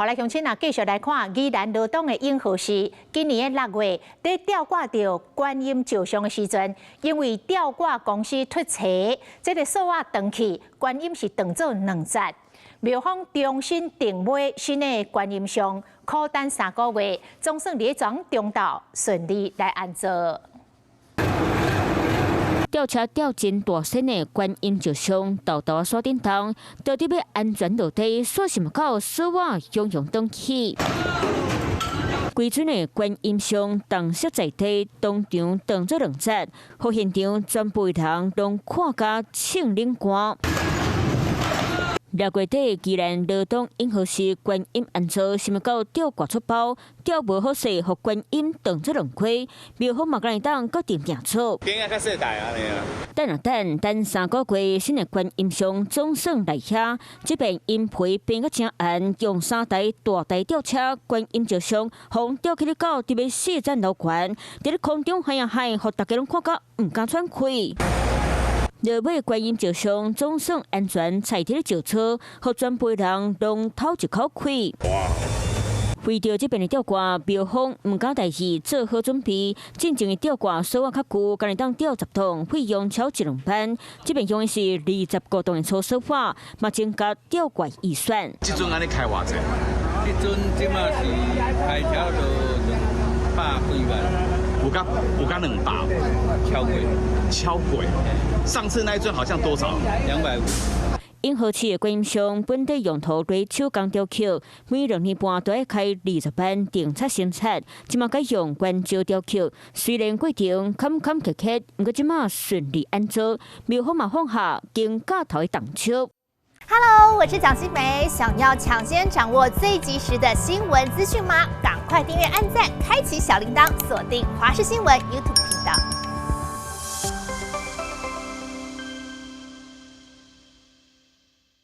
好來，鄉親啊，繼續來看宜蘭羅東的永和寺，今年的6月，佇吊掛著觀音石像的時陣，因為吊掛公司脫車，這个索仔斷去，觀音是斷做兩節。廟方重新訂買新的觀音像，苦等3個月，總算佇昨中晝順利來安座。吊車吊真大身的觀音石像，沓沓山頂頭，到底欲安全落地，煞是毋到索仔雄雄斷去。規尊的觀音像重摔在地，當場斷做兩節，予現場全部人攏看甲衝冷汗。6月底，宜蘭羅東永和寺觀音安座，想欲到吊掛出包，吊無好勢，予觀音斷做兩開，廟方嘛敢會當決定定做。囝仔較細台按呢啊。等啊等，等3個月，新的觀音像總算來遐。這擺鷹皮變甲誠硬，用三台大台吊車，觀音石像，予吊起咧到佇欲四層樓懸，佇咧空中海啊海，予大家攏看甲毋敢喘氣。落尾觀音石像總算安全踩佇咧石槽，予全部人攏透一口氣。為著這擺的吊掛，廟方毋敢大意，做好準備。進前的吊掛索仔較舊，干焦會當吊10檔，費用超一兩萬。這擺用的是25檔的粗索仔，嘛增加吊掛預算。這陣按呢開偌濟？這陣這馬是開差不多200幾萬。有甲200，超過，超過。上次那一尊好像多少？250。永和市的觀音像本底用塗泥手工雕刻，每2年半都愛開20萬訂漆生產，這馬改用原石雕刻，雖然過程坎坎坷坷，毋過這馬順利安座，廟方嘛放下肩胛頭的重石。 Hello，我是蔣新梅，想要搶先掌握最及時的新聞資訊嗎？趕快訂閱、按讚、開啟小鈴鐺，鎖定華視新聞 YouTube 頻道。